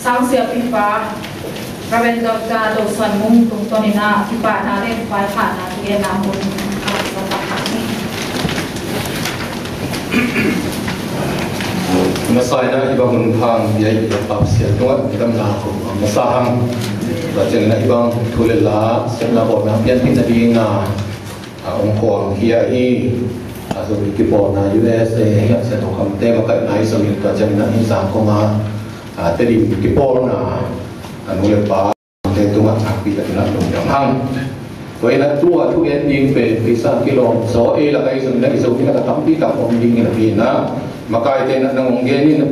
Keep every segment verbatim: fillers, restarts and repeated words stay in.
Sang siapipa Reverend Doctor Lo Suan Mung tungtawn in ah kipahna le vaiphahna kigenna mun a hong zang hi. Masa in ah hih bang hun pha hong pia i Papa Sia tungah damna ko masa hang. Tua ciangin ah hih bang thu le la sepna bawlna pianpih nading a, a hong khuang hi a hi. A Zomi kipawlna U S A hi a, Sia Tho Kham te makaihna i zongin tua ciangin ah hih zang kong a, a, Tedim kipawlna a nu le pa te tungah nakpi takin ah lungdam hang. Tua in ah tua thugen ding pen pisa kilawm zaw ei lak a i zong in ah i Zomi lak a tampi tak om ding hi napi in ah makaite in ah nang hong gen in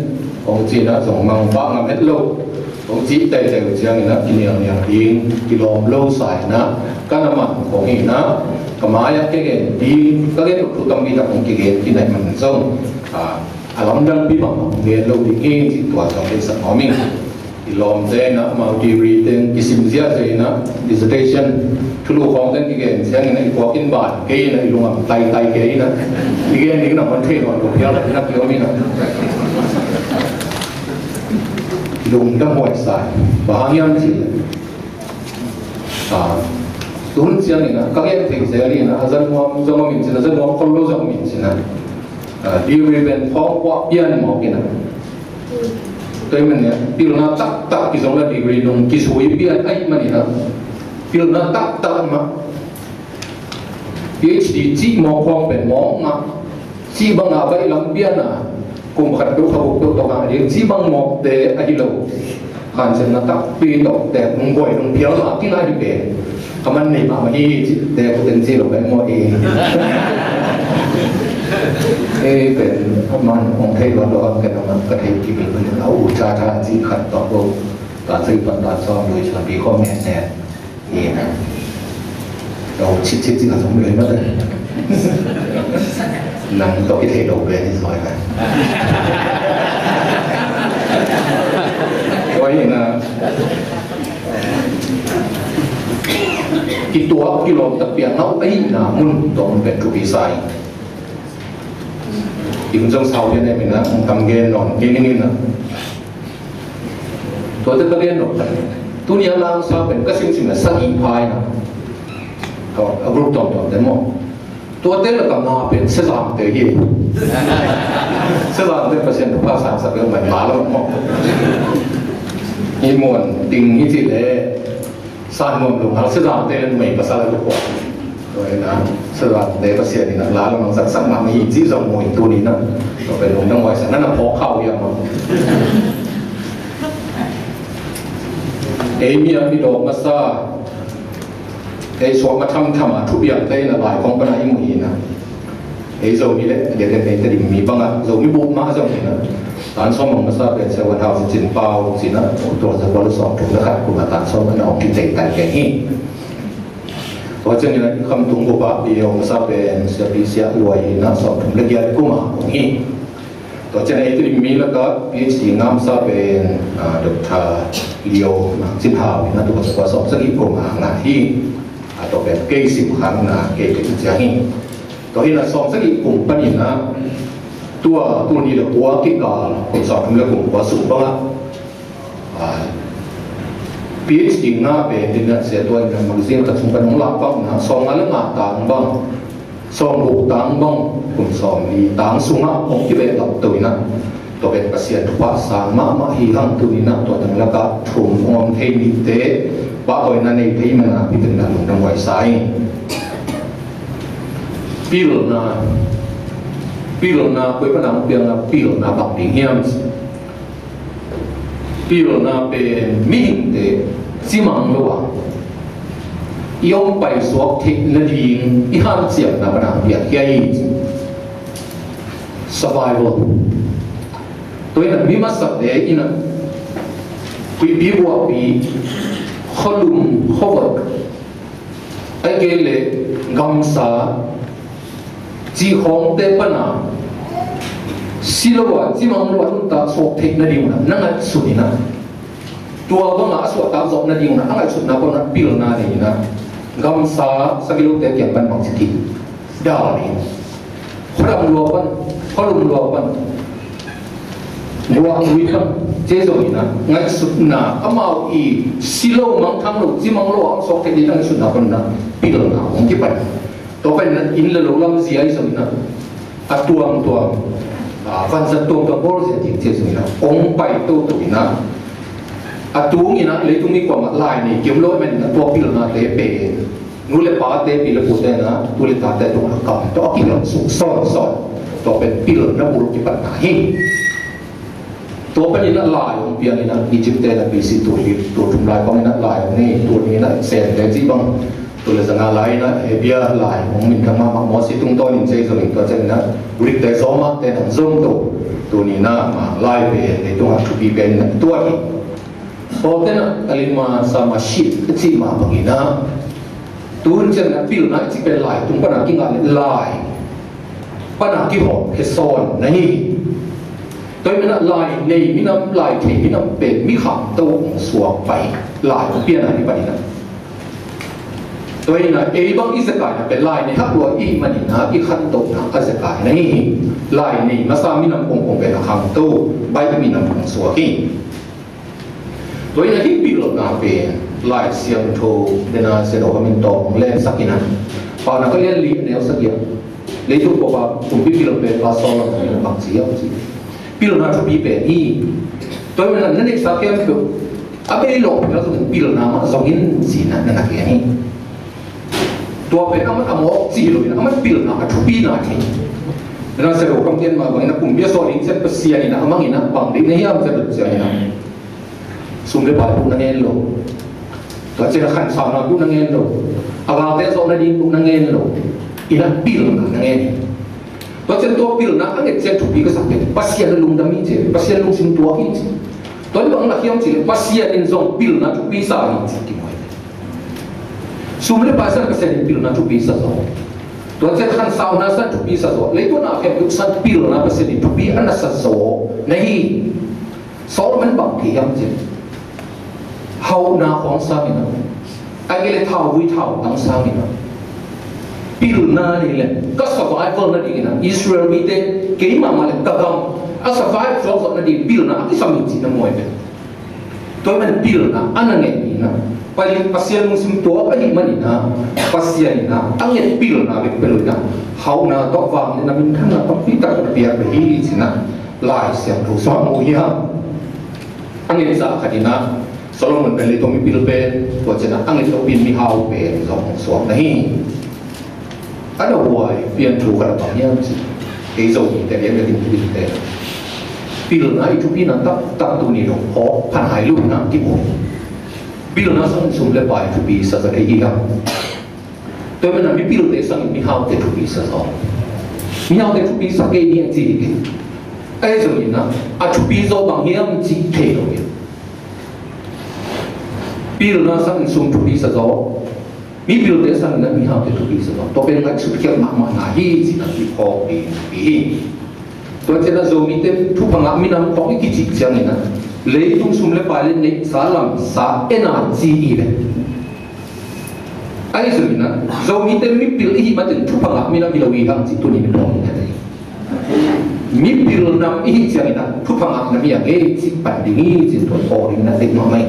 hong ci in ah zong mang pah ngam het lo. Hong cih teitei uh ciangin ah kinialnial ding kilawm lo sa in ah ka na man khong hi in ah ka mai-ah kigen ding ka gen uh thu tampi tak hong kigen kinaih man zong, a, a lamdangpi bang hong gen lo ding hi cih tua zong deihsak nuam ing. I lawmte in ah amau degree teng kisim ziahziah in ah dissertation thulu khawng teng kigen ciangin ah i puak in ban kei in ah i lungam taitai kei in ah i gen ding na hon thei nawn lo phial in ah kiom in ah lungdam huai sa. Bang hang hiam cih leh, a, tuhun ciangin ah ka gen thei zel in ah a za nuam zong om in cin a, za nuam khol lo zong om in cin ah, a, degree pen khawng puah pian mawk in ah tua ahih manin ah pilna taktak kizong la degree nung kizui pian ahih manin ah pilna taktak mah PhD cih mawk khawng pen mawk mah cih bang a baih lam pian a kum khat peuh kha guk peuh tawh hang a ding cih bang mawkte ahi lo. Hanciamna takpi tawh tek nung buai nung phial mah kinga hi pen ka man nei mahmah hi cih tek uh teng ci lo pen maw i. Ei pen a man hong thei luat lo a ken a man ka thei kik lo pen a uh tha tha cih khat tawh ko. Tan sa i pan tan sawm lui sa pi kho met met. Ina. Lo chit chit chit a zong lui mah te. Nang tawh i thei lo pen i zoi pen. Tua ina. Kituak kilawm tak piang hau ahihna mun tawh mun pen thupi sa hi. I hun zong sau lian em ina, hong tam gen nawn kei ning ina. Tuate ka gen nawn. Tuni a langsa pen ka simsim na sagih pha ina. A group tuamtuam te maw. Tuate lak a nga pen Sezang te hi. Sezang te Pasian thupha sang sa bel mai ma lo maw. I muan ting hi ci le. San nuam lo ngal Sezang te numei pasal a lukhuak. Tua ina Sezang te Pasian ina la lamang zaksak mahmah hi cih zong mu in tuni na. Tua pen lungdam huai sa na na phawk khau hiam a. Ei mi a mi dawk masa. Ei suak ma thamtham a thupiang te ina lai kong pana i mu hi na. Ei Zomi le, le, le, le, Tedim mi bangah Zomi bup mah zong hi na. Tan sawm bang masa pen Sia Wan Hau Sia Cin Pau ci na, tua za kual sawm thum le khat kum a tan sawm a na om ki tei tan ken hi. Tua ciang hi na i Khamtung bup ah i om masa pen Sia Pi Sia Luai hi na sawm thum le giat kum a om hi. Tua ciang hi Tedim mi lak ah PhD ngam sa pen, ah, Doctor Lio Mang Cin Hau hi na tua za kual sawm sagih kum a ngah hi. A tua pen kei sim khang na kei pen ciang hi. Tua hi na sawm sagih kum panin ah tua tuni le kua kikal kum sawm thum le kum kua sung bangah, ah, PhD ngah pen din ah sia tua in ah magazine khat sung pan hong lak bang na sawm nga le nga tang bang sawm guk tang bang kum sawm li tang sungah hong kibehlap to in ah Tua pen Pasian thupha sang mahmah hi hang tuni na tua tang lakah thum hong om thei nite pahtawina nei thei mana pitin na lungdam huai sa hi. Pilna, pilna koi pana hong piang a pilna bang ding hiam? Pilna pen mihingte cimang lo a i om paisuak theih nading i hanciamna pana hong piang hi a hi. Survival. Tua ina mi masate ina huihpi buahpi khualum khuavot ai kei le gamsa cihkhawngte pana si lo a cimang lo a nuntak suak theih nading una na ngaihsun ina tua banga a suahtak zawh nading una a ngaihsutna pana pilna nei ina gamsa sagilote kiang pan bangci kik dal ni. Khuadam lua pan, khualum lua pan. Ruak lui pan, tua zong in ah ngaihsutna, amau i si lo, mangthang lo, ci mang lo a hong suak theih ding a ngaihsutna pan in ah pilna hong kipan. Tua pen in ah inn le lo lamzia ahi zongin ah, a tuamtuam, a, vanzat tuamtuam bawl zia ding, tua zongin ah hong pai toto in ah, a tung in ah leitung mi kuamah lai nei kim lo ahih manin ah tua pilnate pen nu le pate, pi le pute in ah tu le tate tungah a kam tawh a kihilh suk sawnsawn. Tua pen pilna bul kipatna hi. Tua panin ah lai hong piang in ah, Egypt te in ah B C tul li, tul thum lai bang in ah lai hong nei, tul nih in ah Sen te cih bang, tul le za nga lai in ah Hebru lai hong minthang mahmah, Moses tungtawnin, tua zongin tua ciangin ah Greek te, Roma te in ah zong to, tul nih in ah Mangkang lai pen, leitungah thupi pen in ah tua hi. Pawlkhatte'n ah Alima Sama Shit a cih mah bangin ah, tu hun ciang ah pilna i cih pen lai tung pan a kingah leh lai pan a kihawmkhia sawn na hi. Tua ahih manin ah lai nei minam, lai thei minam pen mi khamto hong suak pai, lai hong pian a hi panin ah. Tua in ah ei bang i zekai na pen lai nei hak lua i hih manin ah i khantohna a zekai na hi hi. Lai nei masa minam kongkong pen a khamto, baih minam hong suak hi. Tua in ah hih pilna pen Lai Siangtho, Daniel Siangtho a min tawh hong lensak in ah, Paunak a lian li a neu sagih ah, leitung bup a kumpi pil pen Pa Solomon in ah bang ci hiam cih leh, pilna thupi pen hi. Tua ahih manin ah na neihsa khempeuh a bei lawh pen zong pilna mah zong in ci-in ah na na gen hi. Tua pen aman a mawk cih hi lo in ah, aman pilna a thupina thei. Daniel Siangtho kamten mah bangin ah kumpi a sawh ding ciang Pasian in ah a mang in ah bang deih na hiam cih leh, Pasian in ah sum le pai buh na ngen lo. Tua ciang a khansauna buh na ngen lo. A galte zawh nading buh na ngen lo. In ah pilna na ngen hi. Tua ciang tua pilna a nget ciang thupi ka sak pen Pasian a lungdam hi ci, Pasian lungsim tuak hi ci. Tua in bang na hiam cih leh Pasian in zong pilna thupi sa hi ci kimu hi. Sum le pai san Pasian in pilna thupi sa zaw. Tua ciang khansauna san thupi sa zaw. Leitung a khempeuh san pilna Pasian in thupi a na sa zaw na hi. Solomon bang ci hiam cih leh, hauhna khawng sang in ah, ahih kei leh thauvui thautang sang in ah, pilna nei leh ka survival nading in ah, Israel mite, keimah mah leh ka gam a survive zawk zawh nading pilna a kisam hi cih na mu hi ve. Tua ahih manin pilna a na ngen in ah, Pasian lungsim tuak ahih manin ah, Pasian in ah a nget pilna bek pia lo in ah, hauhna tawh vangliatna minthanna tampi tak a piak bek hi ci-in ah Lai Siangtho sungah mu hiam. A ngen zah khat in ah Solomon pen leitung mipil pen, tua ciang ah a nget lopi in mihau pen zong hong suak na hi. A na huai pian thu khat a bang hiam cih leh, kei Zomite lian ka ding pilna, pilna i thupina taktak tuni dong hawk phan hai lo in ah kimu. Pilna sangin sum le pai thupi sa zaw thei hi hang. Tua ahih manin ah mipilte sangin mihaute thupi sa zaw. Mihaute thupi sa kei ni a ci hi kei. Ahi zongin ah a thupi zaw bang hiam cih thei lo hi. Pilna sangin sum thupi sa zaw. Mipilte sangin ah mihaute thupi sa zaw. Tua pen ngaihsut khial mahmahna hi cih na kiphawk ding hi. Tua ciang ah Zomite thupha ngah minam khawng i kicih ciangin ah, leitung sum le pai le neihsa lamsa en a ci hi ve. Ahi zongin ah Zomite mipil i hih manin thupha ngah minam hi lo hi hang cih tuni in phawk ding hi. Mipil nam i hih ciangin ah thupha ngah nam hi hang e cih pan ding hi cih tua phawk ding na deih mahmah hi.